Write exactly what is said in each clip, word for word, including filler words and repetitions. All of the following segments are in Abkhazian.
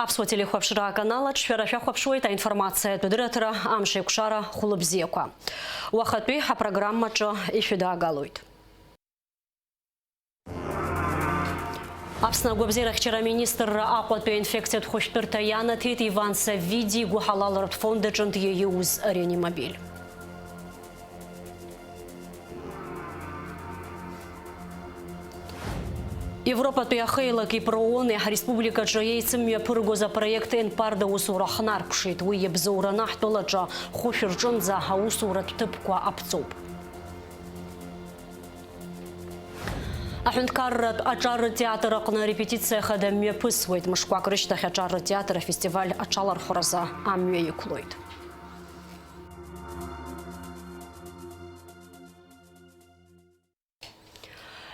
Аԥсуа телехәаԥшра аканал аҿы шәара шәахәаԥшуеит аинформациатә дырраҭара Амшеикәшара хәлыбзиақәа. Уахатәи ҳапрограммаҿы ишәыдаагалоит. Аԥсны агәабзиарахьчара аминистрра Аҟәатәи аинфекциатә хәышәтәырҭа ианаҭеит Иван Саввиди игәыҳалалратә фонд аҿынтә иаиуз реанимобиль. Европатәи ахеилак ипроони ҳреспубликаҿы еицымҩаԥыргоз апроект Енпарда усура хнаркәшеит. Уи иабзоураны ҳтәылаҿы хәышә рҿынӡа аусуратә ҭыԥқәа аԥҵоуп. Аҳәынҭқарратә аҿар ртеатр аҟны арепетициа хада мҩаԥысуеит. Мышқәак рышьҭахь аҿар ртеатр афестиваль аҽалархәразы амҩа иқәлоит.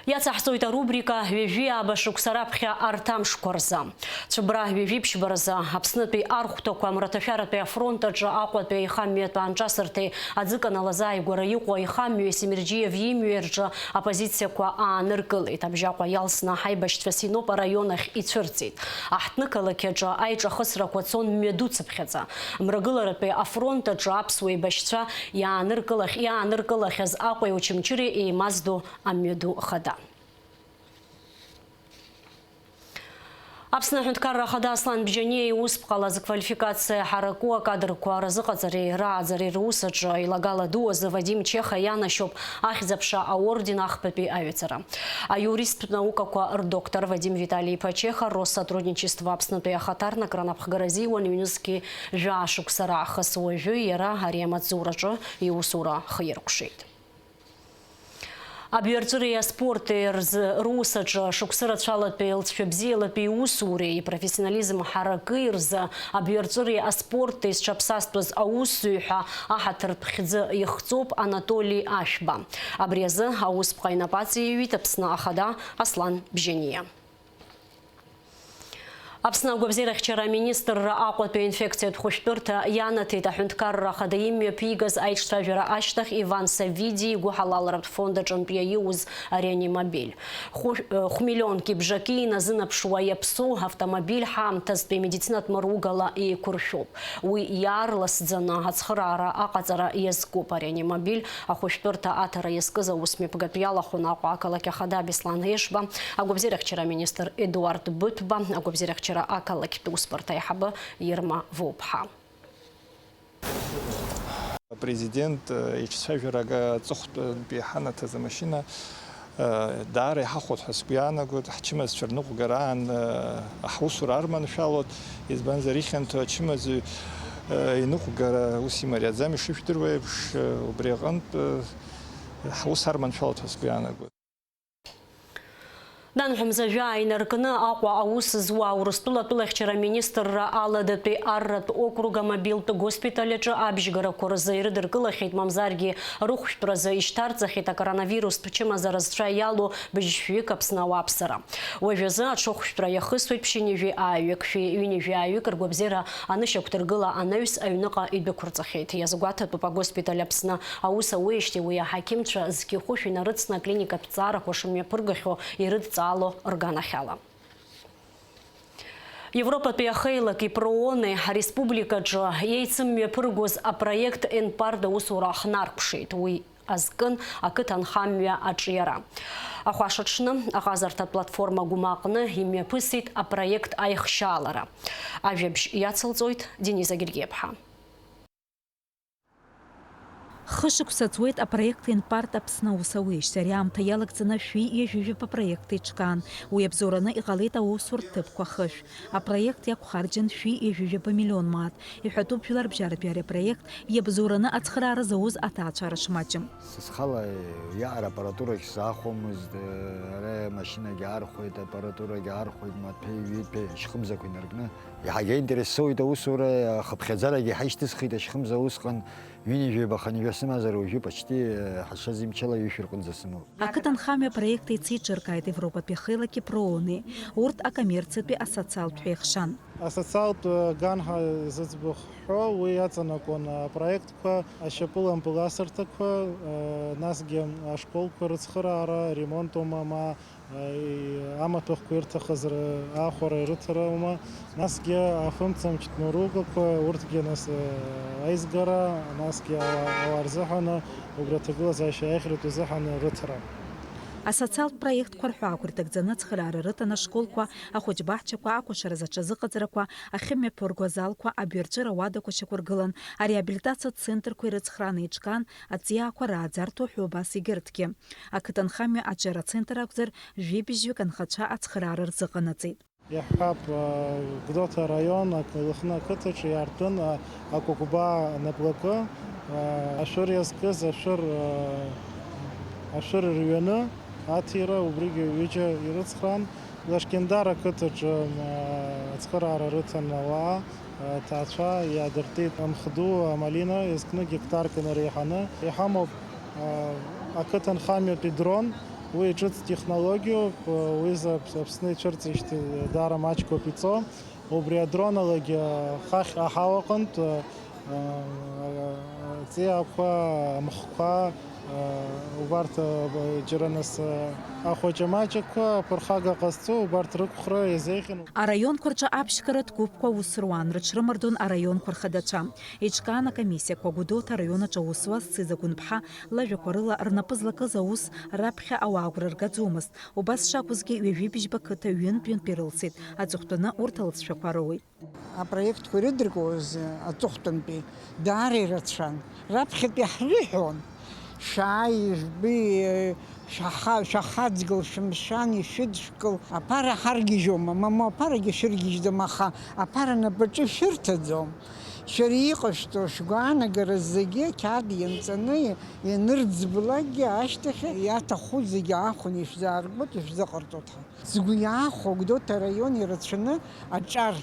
Иацаҳҵоит арубрика ҩажәи ааба шықәса раԥхьа арҭ амшқәа рзы. Цәыбра ҩажәи ԥшьба рзы Аԥснытәи архәҭақәа мраҭашәаратәи афронт аҿы Аҟәатәи аихамҩатә аанҿасырҭеи аӡыканал азааигәара иҟоу аихамҩеи Семерџьиев имҩеи рҿы оппозициақәа ааныркылеит. Абжьаҟәа иалсны ҳаибашьцәа Синоп араион ахь ицәырҵит. Аҳҭнықалақь аҿы аиҿахысрақәа цон мҩадуцыԥхьаӡа. Мрагыларатәи афронт аҿы аԥсуа еибашьцәа иааныркылахь-, иааныркылахьаз Аҟәеи Очамчыреи еимаздо амҩаду хада. Аԥсны Аҳәынҭқарра Ахада Аслан Бжьаниа иусԥҟала зквалификациа ҳараку акадрқәа рзыҟаҵареи рааӡареи рус аҿы аилагала ду азы Вадим Чеха ианашьоуп Ахьӡ-аԥша аорден ахԥатәи аҩаӡара. Аиуристтә наукақәа рдоктор Вадим Витали-иԥа Чеха Россотрудничество Аԥснытәи ахаҭарнакра анапхгара азиуан ҩнызқьи жәаа шықәса раахыс. Уажәы иара ари амаҵзураҿы иусура хиркәшеит. Абҩарҵәыреи аспорти рзы рус аҿы шықәсы рацәалатәи лҵшәа бзиалатәи усуреи ипрофессионализм ҳараки рзы абҩарҵәыреи аспорти зҽаԥсазтәыз аусзуҩ ҳәа аҳаҭыртә хьӡы ихҵоуп Анатоли Ашәба. Абри азы аусԥҟа инапы аҵаиҩит Аԥсны Ахада Аслан Бжьаниа. Аԥсны агәабзиарахьчара аминистрра Аҟәатәи аинфекциатә хәышәтәырҭа ианаҭеит аҳәынҭқарра ахада имҩаԥигаз аиҿцәажәара ашьҭахь Иван Саввиди игәыҳалалратә фонд аҿынтә иаиуз ареанимобиль. Хәы-, хә-, миллионки бжаки иназынаԥшуа иаԥсоу автомобиль ҳаамҭазтәи медицинатә мыругала еиқәыршәоуп. Уи иаарласӡаны ацхыраара аҟаҵара иазкуп. Ареанимобиль ахәышәтәырҭа аҭара иазкыз аусмҩаԥгатә иалахәын Аҟәа ақалақь ахада Беслан Ешба, агәабзиарахьчара аминистр Едуард Быҭәба, агәабзиарахьчара ақалақьтә усбарҭа аиҳабы Ирма Воуԥҳа. Апрезидент, э, иҿцәажәарак аҵыхәтәантәи иҳанаҭаз амашьына, э, даара иҳахәоит ҳәа сгәы иаанагоит. Ҳчымазцәа рныҟәгара аан, э, ҳусура арманшәалоит, избанзар, ихьанҭоу ачымазаҩ, э, иныҟәгара ус имариаӡам, ишыжәдыруа еиԥш, э, убри аҟынтә, э, ҳус арманшәалоит ҳәа сгәы иаанагоит. Данҳәа мза жәаа инаркны Аҟәа аус зуа Урыстәыла атәылахьчара аминистрра Аладатәи арратә округ амобилтә госпиталь аҿы абжьгарақәа рзы ирыдыркылахьеит, мамзаргьы рыхәшәтәразы ишьҭарҵахьеит акоронавирустә чымазара зцәа иалоу быжьшәҩык Аԥсны ауааԥсыра. Уажәазы аҽыхәшәтәра иахысуеит ԥшьынҩажәи ааҩык, шәи ҩынҩажәи ааҩык ргәабзиара анышьақәдыргыла анаҩс аҩныҟа идәықәырҵахьеит. Иазгәаҭатәуп агоспиталь Аԥсны аус ауеижьҭеи уи аҳақьымцәа зқьи хәышә инарыцны аклиникатә ҵаарақәа шымҩаԥыргахьоу ирыдҵаало рганахьала. Европатәи ахеилак ипроони ҳреспубликаҿы еицымҩаԥыргоз апроект Енпарда усура ахнаркәшеит. Уи азкын ақыҭанхамҩа аҿиара. Ахәашаҽны аҟазарҭатә платформа Гәымаҟны имҩаԥысит апроект аихшьаалара. Ажәабжь иацылҵоит Дениза Гергиаԥҳа. Хышықәса ҵуеит апроект Енпарт Аԥсны аус ауеижьҭеи ари аамҭа иалагӡаны шәи ҩажәижәаба проект еиҿкаан. Уи абзоураны иҟалеит аусурҭ ҭыԥқәа хышә. Апроект иақәхарџьан шәи ҩажәижәаба миллион мааҭ. Иҳәатәуп жәларбжьаратәи ари апроект иабзоураны ацхыраара зауз аҭаацәара шмаҷым. Схала иаара апаратурагь сзаахәомызт, ара амашьынагь аархәеит, апаратурагь аархәеит, маҭәеи ҩытәеи ашьхымзақәа инаркны. Иаҳагьы аинтерес соуит аусура, ахыԥхьаӡарагьы ҳаишьҭысхит ашьхымза усҟан. Ҩынҩажәаба хынҩажәа сымазар, уажәы почти, э, ҳашаз имчала ҩышә рҟынӡа сымоуп. Ақыҭанхамҩа апроект еицеиҿыркааит Европатәи ахеилаки прони, урҭ акоммерциатәи асоциалтә ҳәа ихшан. Асоциалтә, э, ганҳәа зыӡбахә ҳҳәо, уи иаҵанакуан апроектқәа ашьапылампыл асырҭақәа, э, насгьы ашколқәа рыцхыраара, ремонт ума ма Амаҭәахәқәа ирҭахыз р-, аахәара ирыҭараума, насгьы афымцамч тәнурулкақәа, урҭгьы нас, аизгара, насгьы ауаа, ауаа рзыҳәаны, убри аҭагылазаашьа аиӷьратә изыҳәаны рыҭара. Асоциалтә проектқәа рҳәаақәа ирҭагӡаны ацхыраара рыҭан ашколқәа, ахәыҷбаҳчақәа, акәашаразы аҽазыҟаҵарақәа, ахьымҩаԥырго азалқәа, абҩарҿыра ауадақәа шьақәыргылан, ареабилитациатә центрқәа ирыцхрааны еиҿкаан, аҵиаақәа рааӡарҭоу ҳәа убас егьырҭгьы. Ақыҭанхамҩа аҿиара ацентр акәзар, жәибжьҩык анхацәа ацхыраара рзыҟанаҵеит. Иаҳҳәап, а, Гәдоуҭа араион ак-, Лыхны ақыҭаҿы иаартын, а, акәыкәбаа наплакы, а, ашәыр иазкыз ашәыр, а, ашәыр рҩаны аҭира, убригьы ҩыџьа ирыцхран. Лашкендар ақыҭаҿы, а, ацхыраара рыҭан ауаа, а, ҭаацәа иаадыртит амхду амалина, иазкны гектарк инареиҳаны. Иҳамоуп, а, ақыҭанхамҩатәи дрон, уи ҿыц технологиоуп, уи за-, Аԥсны ицәырҵижьҭеи даара маҷк ауп иҵо. Убри адроналагьы, а, хахь аҳауа аҟынтә, а, аҵиаақәа, амхқәа, убарҭ, џьара нас, ахәаҷамаҷақәа аԥырхага ҟазҵо, убарҭ рықәхра иазеиӷьын. Араионқәа рҿы аԥшьгаратә гәыԥқәа аус руан, рыҽрымардон араионқәа рхадацәа. Еиҿкаан акомиссиақәа. Гәдоуҭа араион аҿы аус зуаз Цыза Гәынԥҳа лажәақәа рыла, рнапы злакыз аус раԥхьа ауаа агәра ргаӡомызт. Убас шакәызгьы, ҩажәи бжьба қыҭа ҩынтә-ҩынтә ирылсит, аҵыхәтәаны урҭ алҵшәақәа роуеит. Апроектқәа ирыдыркуаз аҵыхәтәантәи даара ирацәан. Раԥхьатәи ҳрыҳәон, шәааи, ижәбеи, шәаха-, шәахаҵгыл, шәымшәан, ишәыдшәкыл. Аԥара ҳаргьежьуама? Мамоу, аԥарагьы шәыргьежьӡом, аха аԥара напаҿы шәырҭаӡом. Шәара иҟашәҵо шәгәаанагара зегьы ақьаад ианҵаны ианырӡблакгьы, ашьҭахь иаҭаху зегьы аахәаны ишәзааргоит, ишәзыҟарҵоит ҳәа. Сгәы иаахәо, Гәдоуҭа араион ирацәаны аҿар,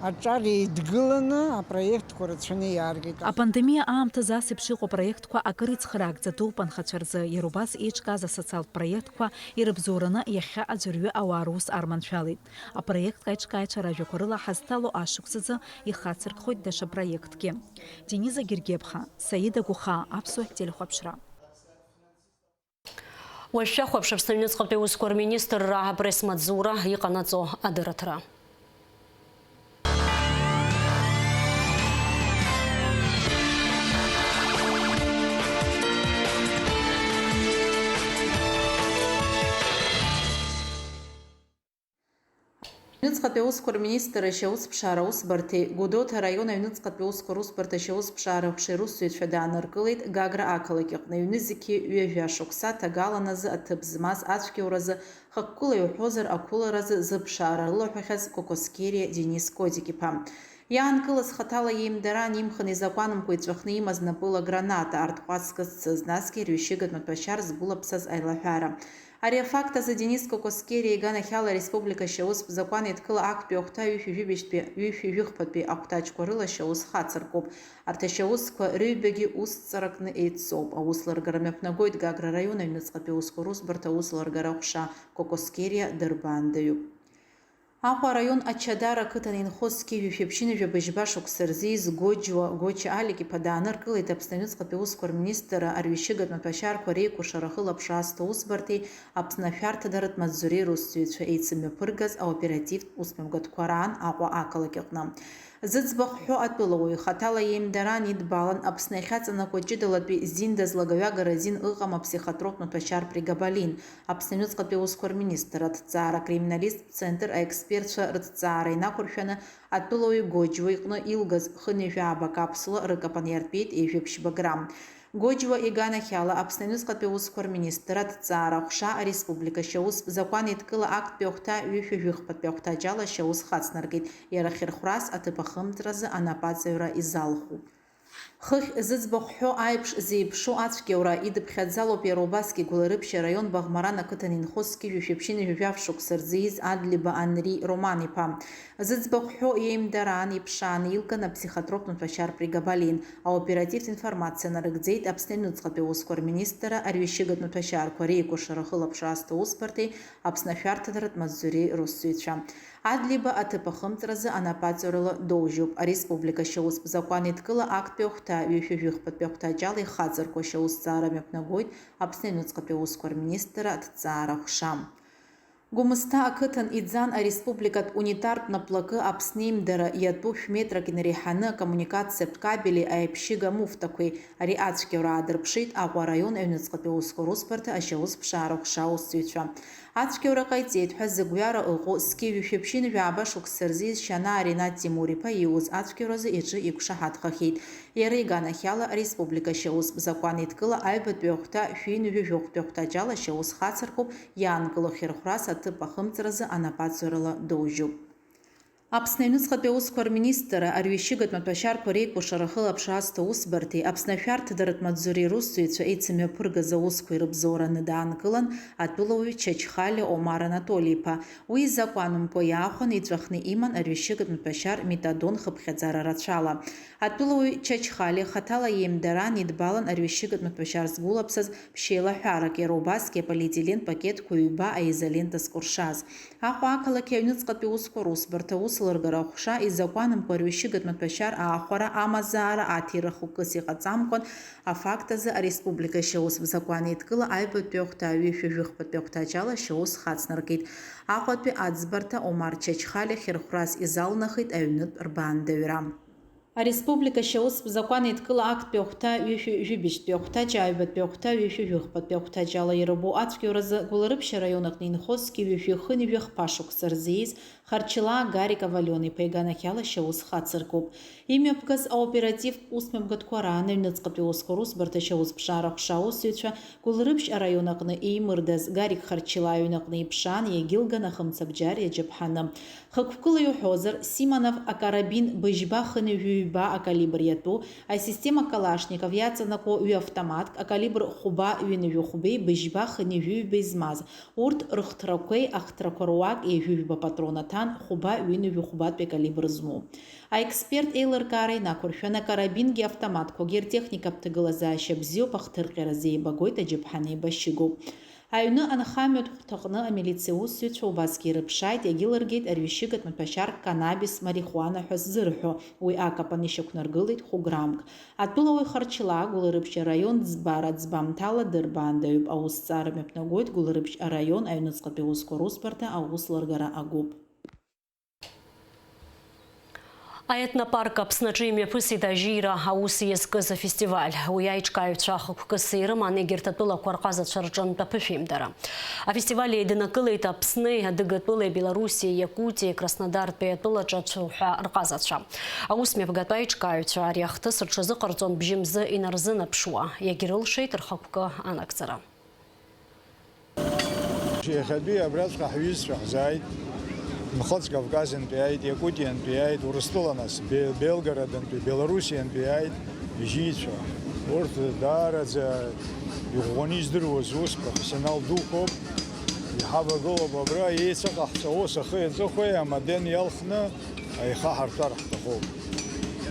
аҿар еидгыланы апроектқәа рацәаны иааргеит. Апандемиа аамҭазы ас еиԥш иҟоу апроектқәа акыр ицхыраагӡатәуп анхацәа рзы. Иара убас еиҿкааз асоциалтә проектқәа ирыбзоураны иахьа аӡәырҩы ауаа рус арманшәалеит. Апроектқәа аиҿкааҩцәа ражәақәа рыла ҳазҭало ашықәсазы ихацыркхоит даҽа проектгьы. Дениза Гергеԥҳа, Саида Гәыхаа, Аԥсуа телехәаԥшра. Уажә шәахәаԥш Аԥсны аҩныҵҟатәи аусқәа рминистрра апресс-маҵзура иҟанаҵо адырраҭара. Аҩныҵҟатәи аусқәа рминистрра ашьаусԥшаара аусбарҭеи Гәдоуҭа араион аҩныҵҟатәи аусқәа русбарҭа ашьаусԥшаара аҟәшеи русзуҩцәа дааныркылеит Гагра ақалақь аҟны ҩнызқьи ҩажәа шықәса ҭагалан азы аҭыԥ змаз ацәгьауразы, хықәкыла иуҳәозар, ақәыларазы зыԥшаара рылаҳәахьаз Кокоскериа Денис Кодик-иԥа. Иаанкылаз хаҭала иеимдараан имхын изакәанымкәа иҵәахны имаз напыла граната, арҭҟәацга зцыз, насгьы арҩашьыгатә маҭәашьар згәылаԥсаз аилаҳәара. Ари афакт азы Денис Кокоскериа иганахьала ареспублика ашьаустә закәан еидкыла актәи ахәҭа ҩышәи жәибжьтәи, ҩышәи жәыхԥатәи ахәҭаҷқәа рыла ашьаус хацыркуп. Арҭ ашьаусқәа рыҩбагьы усҵаракны еиццоуп. Аус лыргара мҩаԥнагоит Гагра араион аҩныҵҟатәи аусқәа русбарҭа аус лыргара аҟәша Кокоскериа дырбаандаҩуп. Аҟәа араион Ачадара ақыҭан инхоз зқьи жәшәи ԥшьынҩажәи быжьба шықәса рзы ииз Гоџьуа Гоча Алик-иԥа дааныркылеит Аԥсны аҩныҵҟатәи аусқәа рминистрра арҩашьыгатә маҭәашьарқәа реикәыршара ахылаԥшра азҭо аусбарҭеи Аԥсны ашәарҭадаратә маҵзуреи русзуҩцәа еицымҩаԥыргаз аоперативтә усмҩаԥгатәқәа раан Аҟәа ақалақь аҟны. Зыӡбахә ҳәо атәылауаҩ хаҭала иеимдараан идбалан Аԥсны иахьаҵанакуа ҷыдалатәи зиндаз лагаҩагара азин ыҟам аԥсихотроптә маҭәашьар прегабалин. Аԥсны аҩныҵҟатәи аусқәа рминистр аҭҵаара акриминалисттә центр аекспертцәа рыҭҵаара инақәыршәаны, атәылауаҩ Гоџьуа иҟны илгаз хынҩажәи жәаба капсула рыкапан иартәеит ҩажәи ԥшьба грамм. Гоџьуа иганахьала Аԥсны аҩныҵҟатәи аусқәа рминистр аҭҵаара аҟәша ареспублика ашьаустә закәан еидкыла актәи ахәҭа ҩышәи жәыхԥатәи ахәҭаҷ ала ашьаус хацнаркит, иара ахьырхәрас аҭыԥ ахымҵразы анапаҵаҩра изалхуп. Хыхь зыӡбахә ҳәо аиԥш зеиԥшу ацәгьаура идыԥхьаӡалоуп иара убасгьы Гәылрыԥшь араион Баӷмаран ақыҭан инхоз зқьи жәшәи ԥшьынҩажәи жәаф шықәса рзы ииз Адлиба Анри Роман-иԥа. Зыӡбахә ҳәо иеимдараан иԥшааны илган аԥсихотроптә маҭәашьар прегабалин. Аоперативтә информациа нарыгӡеит Аԥсны аҩныҵҟатәи аусқәа рминистрра арҩашьыгатә маҭәашьарқәа реикәыршара ахылаԥшра азҭо аусбарҭеи Аԥсны ашәарҭадаратә маҵзуреи русзуҩцәа. Адлиба аҭыԥ ахымҵразы анапаҵаҩрала доужьуп. Ареспублика ашьаустә закәан еидкыла актәи ахәҭа ҩышәи жәыхԥатәи ахәҭаҷ ала ихаҵаркуа ашьаусҭҵаара мҩаԥнагоит Аԥсны аҩныҵҟатәи аусқәа рминистр аҭҵаара аҟәша. Гәымсҭа ақыҭан иӡан ареспубликатә унитартә наплакы Аԥсны имдара иатәу шә-метрак инареиҳаны акоммуникациатә кабели аиԥшьыга муфтақәеи. Ари ацәгьоура аадырԥшит Аҟәа араион аҩныҵҟатәи аусқәа русбарҭа ашьаус ԥшаара ҟәша аусзуҩцәа. Ацәгьоура ҟаиҵеит ҳәа зыгәҩара ыҟоу зқьи жәшәи ԥшьынҩажәи жәаба шықәса рзы изшьана Аринат Тимур-иԥа ииуз ацәгьоуразы иҿы иқәшаҳаҭхахьеит. Иара иганахьала ареспублика ашьаустә закәан еидкыла аҩбатәи ахәҭа шәи ҩынҩажәи жәохәтәи ахәҭаҷала ашьаус хацыркуп, иаанкыло хьырхәрас аҭыԥ ахымҵразы анапаҵаҩрала доужьуп. Аԥсны аҩныҵҟатәи аусқәа рминистрра арҩашьыгатә маҭәашьарқәа реикәыршара ахылаԥшра азҭо аусбарҭеи Аԥсны ашәарҭадаратә маҵзуреи русзуҩцәа еицымҩаԥыргаз аусқәа ирыбзоураны даанкылан атәылауаҩ Чачхалиа Омар Анатоли-иԥа. Уи изакәанымкәа иаахәаны иҵәахны иман арҩашьыгатә маҭәашьар метадон хыԥхьаӡара рацәала. Атәылауаҩ Чачхалиа хаҭала иеимдаран идбалан арҩашьыгатә маҭәашьар згәылаԥсаз ԥшьеилаҳәарак, иара убасгьы аполиетилен пакетқәа ҩба аизолента зкәыршаз. Аҟәа ақалақь аҩныҵҟатәи аусқәа русбарҭа аус лыргара аҟәша изакәанымкәа арҩашьыгатә маҭәашьар аахәара, амазаара, аҭира хықәкыс иҟаҵамкәан, афакт азы ареспублика ашьаустә закәан еидкыла аҩбатәи ахәҭа ҩышәи жәахатәи ахәҭаҷала ашьаус хацнаркит. Аҟәатәи аӡбарҭа Омар Чачхалиа хьырхәрас изалнахит аҩнытә рбаандаҩра. Ареспублика ашьаустә закәан еидкыла актәи ахәҭа ҩышәи жәибжьтәи ахәҭаҷ, аҩбатәи ахәҭа ҩышәи жәахатәи ахәҭаҷала ирбо ацәгьоуразы Гәылрыԥшь араион аҟны инхо зқьи ҩышәи хынҩажәи хԥа шықәса рзы ииз Харчылаа Гарик Авалион-иԥа иганахьала ашьаус хацыркуп. Имҩаԥгаз аоперативтә усмҩаԥгатәқәа раан аҩныҵҟатәи аусқәа русбарҭа ашьаус ԥшаара ҟәша аусзуҩцәа Гәылрыԥшь араион аҟны еимырдаз Гарик Харчылаа иҩны аҟны иԥшаан, иагьылган ахымцабџьар иаџьаԥҳаны. Хықәкыла иуҳәозар, Симонов акарабин быжьба хынҩажәи ҩба акалибр иатәу, асистема Калашников иаҵанакуа ҩы автоматк, акалибр хәба ҩынҩажәи хәбеи быжьба хынҩажәи ҩбеи змаз, урҭ рыхҭрақәеи ахҭрақәа руак ҩажәи жәба патрон аҭан, хәба ҩынҩажәи хәбатәи акалибр змоу. Аексперт еилыркаара инақәыршәаны, акарабингьы автоматқәагьы ртехникатә ҭагылазаашьа бзиоуп, ахҭырҟьаразы еибагоит, аџьаԥҳаны еибашьыгоуп. Аҩны анхамҩатә хәҭаҟны амилициа усзуҩцәа убасгьы ирыԥшааит, иагьылыргеит арҩашьыгатә маҭәашьар канабис, марихуана ҳәа ззырҳәо, уи акапан ишьақәнаргылеит хәы граммк. Атәылауаҩ Харчылаа Гәылрыԥшь араион ӡбара ӡбамҭала дырбаандаҩуп, аусҭҵаара мҩаԥнагоит Гәылрыԥшь араион аҩныҵҟатәи аусқәа русбарҭа аус лыргара агәыԥ. Аетнопарк Аԥсны аҿы имҩаԥысит ажьира аус иазкыз афестиваль. Уи аиҿкааҩцәа хықәкыс ирыман егьырҭ атәылақәа рҟазацәа рҿынтә аԥышәимдара. Афестиваль еиднакылеит Аԥсни, Адыгатәылеи, Белоруссиеи, Иакутиеи, Краснодартәи атәылаҿы ацәырҳәа рҟазацәа. Аус мҩаԥгатәы аиҿкааҩцәа ари ахҭыс рҽазыҟарҵон бжьымзы инарзынаԥшуа, иагьрылшеит рхықәкы анагӡара. Иахьатәи абраҵәҟьа ҳҩызцәа ҳзааит, Нхыҵ Кавказынтәи ааит, Иакутиантәи ааит, Урыстәыла нас, Бе-, Белгородынтәи, Белоруссиантәи ааит, ижьицәа. Урҭ даараӡа иӷәӷәаны издыруаз ус профессионал дуқәоуп. Иҳавагылоуп абра еицыҟаҳҵо ус ахи аҵыхәеи амоден иалхны аихаҳарҭәар ҳҭахуп.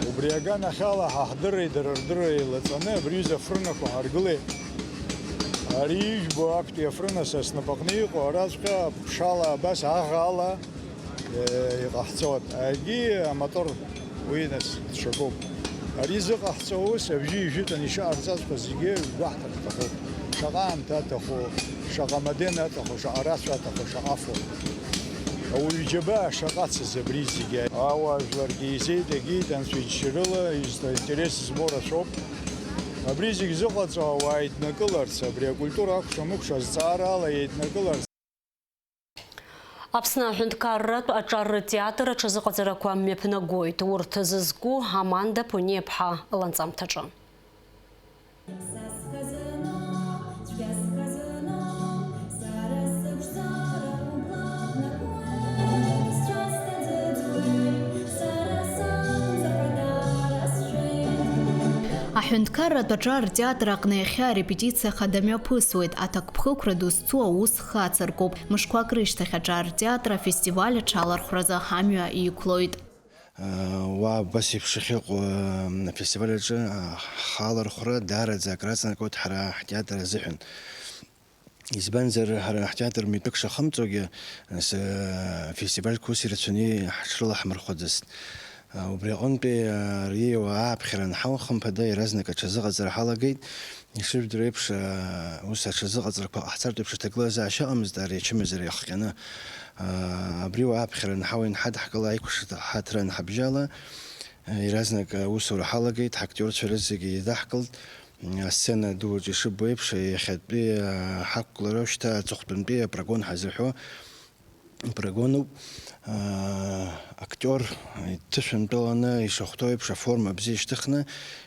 Убри аганахьала ҳа ҳдырреи дара рдырреи еилаҵаны абри аҩыза афрынақәа ҳаргылеит. Ари ижәбо актәи афрын са снапаҟны иҟоу араҵәҟьа ԥшала абас аӷала, э, иҟаҳҵоит. Агьи амотор уи нас дшакуп. Ари зыҟаҳҵо ус абжьы ижәытәан ишаҟарҵаҵәҟьа зегьы гәаҳҭар ҳҭахуп. Шаҟа аамҭа аҭаху, шаҟа моден аҭаху, шаҟа рацәа аҭаху, шаҟа фо. Ауаҩы џьабаа шаҟа ацыз абри зегьы. Ауаажәларгьы еизеит, егьит, анцәа иџьшьарыла изҭо интерес змоу рацәоуп. Абри зегь зыҟаҵо ауаа еиднакыларц, абри акультура акәша-мыкәша азҵаарала еиднакыларц. Аԥсны аҳәынҭқарратә аҿар ртеатр аҽазыҟаҵарақәа мҩаԥнагоит. Урҭ зызку Аманда Ԥуниаԥҳа ланҵамҭаҿы. Аҳәынҭқарратә аҿар ртеатр аҟны иахьа арепетициа хада мҩаԥысуеит, аҭакԥхықәра ду зцу аус хацыркуп. Мышқәак рышьҭахь аҿар ртеатр афестиваль аҽалархәразы амҩа иқәлоит. Уа абас еиԥш ахьыҟоу афестиваль аҿы ҳалархәра даараӡа акраҵанакуеит ҳара ҳтеатр азыҳәан. Избанзар, ҳара ҳтеатр митәык шахымҵогьы, нас, афестивальқәа ус ирацәаны ҳаҽрылаҳмырхәаӡацт. Убри аҟынтәи, ари ааԥхьара анҳау, хымԥада, иаразнак аҽазыҟаҵара ҳалагеит. Ишыжәдыруа еиԥш, ус аҽазыҟаҵарақәа ҟаҳҵартә еиԥш аҭагылазаашьа ыҟамызт ари ачымазара иахҟьаны. Абри ааԥхьара анҳау, инҳадҳкыла, аиқәшаҳаҭра анҳабжьала, иаразнак аусура ҳалагеит, ҳактиорцәа рызегьы еидаҳкылт. Асцена ду аҿы ишыббо еиԥш, иахьатәи ҳақәгылара шьҭа аҵыхәтәантәи апрогон ҳазыҳәо. Прогонуп, аа, актиор иҭышәынтәаланы ишахәҭоу еиԥш аформа бзиа ишьҭыхны,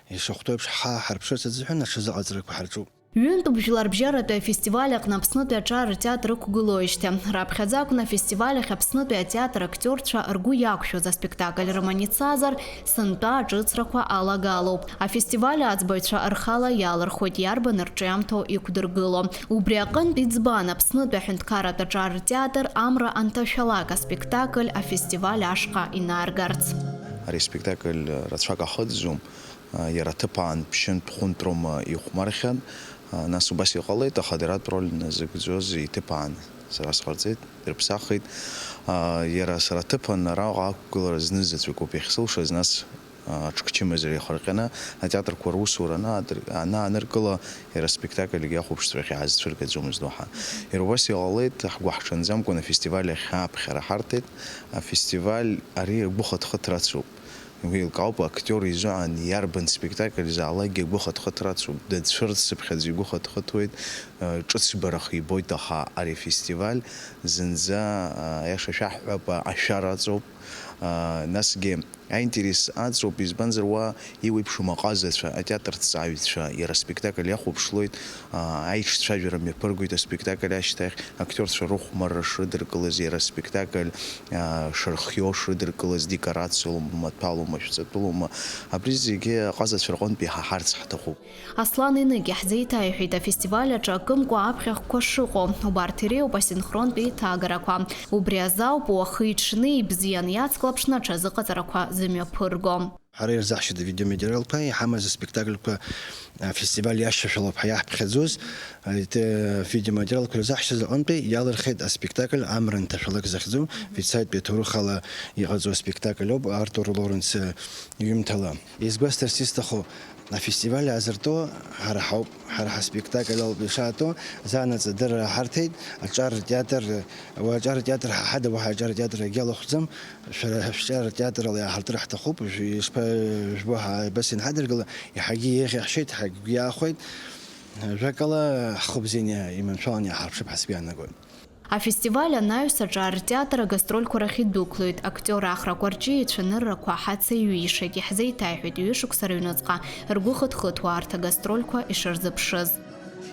ишахәҭоу еиԥш ҳхы ааҳарԥшырц азыҳәан аҽазыҟаҵарақәа ҳарҿуп. Ҩынтә бжәларбжьаратәи афестиваль аҟны Аԥснытәи аҿар ртеатр ықәгылоижьҭеи. Раԥхьаӡа акәны афестиваль ахь Аԥснытәи атеатр актиорцәа ргәы иақәшәоз аспектакль рыманы ицазар, сынтәа аҿыцрақәа алагалоуп. Афестиваль аӡбаҩцәа рхала иалырхуеит иарбан рҿиамҭоу иқәдыргыло. Убри аҟынтә иӡбан Аԥснытәи аҳәынҭқарратә аҿар ртеатр Амра анҭашәалак аспектакль афестиваль ашҟа инаргарц. Ари аспектакль рацәак ахыҵӡом, иара аҭыԥ аан ԥшьынтә-хәынтә роума ихәмархьан, нас убас иҟалеит, аха дара атроль назыгӡоз иҭыԥ аан сара сҟарҵеит, дрыԥсахит. Иара сара аҭыԥан араҟа ақәгылара знызаҵәык ауп иахьсылшаз, нас аҽкчымазара иахырҟьаны, атеатрқәа русура анаадыр-, анааныркыла, иара аспектакльгьы ахәаԥшцәа ахь иаазцәыргаӡомызт уаҳа. Иара убас иҟалеит, ҳгәы ҳҽанӡамкәан афестиваль ахь ааԥхьара ҳарҭеит. Афестиваль ари агәыхыҭхыҭра ацуп. Уи еилкаауп, актиор изыҳәан иарбан спектакль заалакгьы агәыхыҭхыҭра ацуп. Дацәырҵыԥхьаӡа игәыхыҭхыҭуеит, ҿыцбараха ибоит, аха ари афестиваль зынӡа, аиаша шәаҳҳәап, ашәара аҵоуп. Насгьы аинтерес аҵоуп, избанзар, уа иуеиԥшым аҟазацәа, атеатрҭҵааҩцәа, иара аспектакль иахәаԥшлоит, аиҿцәажәара мҩаԥыргоит аспектакль ашьҭахь, актиорцәа рыхәмарра шрыдыркылаз, иара аспектакль шырхио шрыдыркылаз, декорациоума, маҭәалоума, шәҵатәылоума, абри зегьы аҟазацәа рҟынтә иҳаҳарц ҳҭахуп. Аслан Еныкиа ҳзеиҭаиҳәеит афестиваль аҿы акымкәа аԥхьахәқәа шыҟоу. Убарҭ иреиуоуп асинхронтә еиҭагарақәа. Убри азы ауп уахи-ҽни ибзианы иацклаԥшны аҽазыҟаҵарақәа зымҩаԥырго. Ҳара ирзаҳшьеит авидеоматериалқәа, иҳамаз аспектакльқәа афестиваль иашьцәашәалоуп ҳәа иаҳԥхьаӡоз. Арҭ авидеоматериалқәа ирзаҳшьҭыз аҟынтәи иалырхит аспектакль Амра анҭашәалак захьӡу, Вицатәи аҭоурыхала иҟаҵоу аспектакль ауп, Артур Лоренс иҩымҭала. Изгәасҭарц исҭаху, афестиваль аазыртуа ҳара ҳауп, ҳара ҳаспектакль ауп ишаатәу, заанаҵ адырра ҳарҭеит, аҿар театр, уа аҿар театр ҳа ҳада, уаҳа аҿар театр егьалахәӡам, шәара шәҿар театрала иааҳартыр ҳҭахуп, шәи-, ишԥа-, жәбо ҳа-, абас инҳадыргыла, иаҳагьы еиӷьаҳшьеит, ҳагьгәы иаахәеит, жәакала, ҳхы бзианы иманшәаланы иааҳарԥшып ҳәа сгәы иаанагоит. Афестиваль анаҩс аҿар ртеатр агастрольқәа рахь идәықәлоит, актиор ахрақәа рҿы ицәаныррақәа ҳацеиҩишеит, иаҳзеиҭаҳәеит ҩышықәса рыҩныҵҟа ргәы хыҭхыҭуа арҭ агастрольқәа ишырзыԥшыз.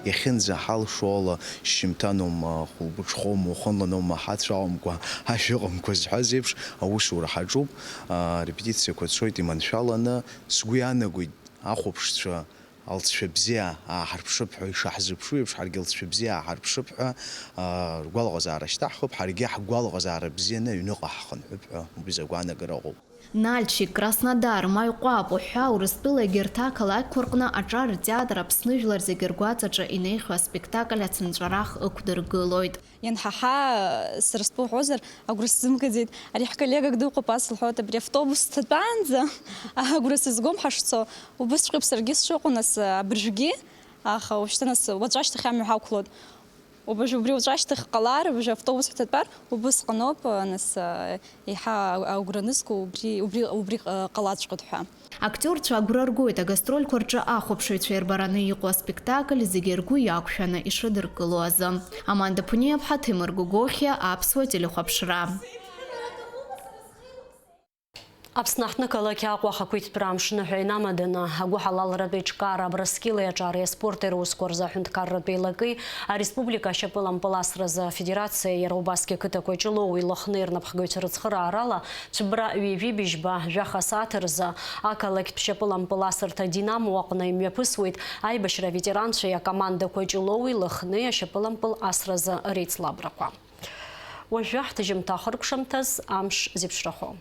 Иахьынӡаҳалшо ала, шьжьымҭаноума, хәылбыҽхоума, уахынланоума, ҳацә аҟамкәа, ашә ыҟамкәа зҳәаз еиԥш, аусура ҳаҿуп, аа, репетициақәа цоит иманшәаланы, сгәы иаанагоит, ахәаԥшцәа алҵшәа бзиа ааҳарԥшып ҳәа ишаҳзыԥшу еиԥш, ҳаргьы алҵшәа бзиа ааҳарԥшып ҳәа, аа, ргәалаҟазаара шьҭаҳхып, ҳаргьы ҳгәалаҟазаара бзианы аҩныҟа ҳхынҳәып ҳәа убри азы агәаанагара ыҟоуп. Нальчик, Краснодар, Маиҟәаԥ уҳәа Урыстәыла егьырҭ ақалақьқәа рҟны аҿар ртеатр Аԥсны жәлар зегьы ргәаҵаҿы инеихьоу аспектакль ацынҵәарах ықәдыргылоит. Ианҳаҳа, сара стәы уҳәозар, агәра сзымгаӡеит. Ари ҳколлегак дыҟоуп, ас лҳәоит, абри автобус ҭатәаанӡа агәра сызгом ҳашцо. Убысҵәҟьоуп саргьы сшыҟоу, нас, абыржәгьы, аха уажәшьҭа, нас, уаҵәы ашьҭахь амҩа ҳақәлоит. Убажә убри уаҵәы ашьҭахь ҟалар, убажә автобус ҳҭатәар, убысҟаноуп, нас, еиҳа агәра анызго убри, убри, убри ҟалаҵәҟьоит ҳәа. Актиорцәа агәра ргоит агастрольқәа рҿы ахәаԥшыҩцәа ирбараны иҟоу аспектакль зегьы ргәы иақәшәаны ишрыдыркыло азы. Аманда Ԥуниаԥҳа, Ҭемыр Гогохиа, Аԥсуа телехәаԥшра. Аԥсны аҳҭнықалақь Аҟәа ахақәиҭтәра амш ныҳәа инамаданы, агәыҳалалратә еиҿкаара Абрыскьыли аҿареи аспорти русқәа рзы аҳәынҭқарратә еилаки ареспублика ашьапылампыл асразы афедерациеи иара убасгьы ақыҭақәа Ҷлоуи Лыхни рнапхгаҩцәа рыцхыраарала Цәыббра ҩажәи быжьба, жәаха асааҭ рзы ақалақьтә шьапылампыл асырҭа Динамо аҟны имҩаԥысуеит аибашьра аветеранцәеи акомандақәа Ҷлоуи Лыхни ашьапылампыл асразы реицлабрақәа. Уажәы ҳҭыжьымҭа ахыркәшамҭаз амш зеиԥшрахо.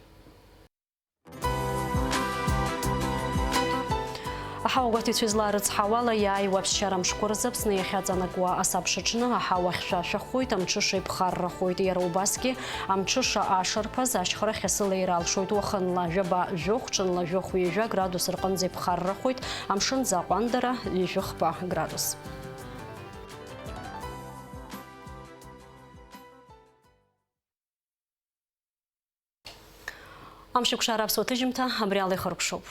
Аҳауагәаҭаҩцәа излаарыцҳауала, иааиуа аԥсшьара мшқәа рзы Аԥсны иахьаҵанакуа асабша аҽны аҳауа хьшәашәахоит, амҽыша иԥхаррахоит, иара убасгьы амҽыша ашарԥаз ашьхарахь асыла иралшоит, уахынла жәаба жәохә, ҽынла жәохә ҩажәа градус рҟынӡа иԥхаррахоит, амшын заҟәандара ҩажәи хԥа градус. Амшеикәшара аԥсуа ҭыжьымҭа абри ала ихыркәшоуп.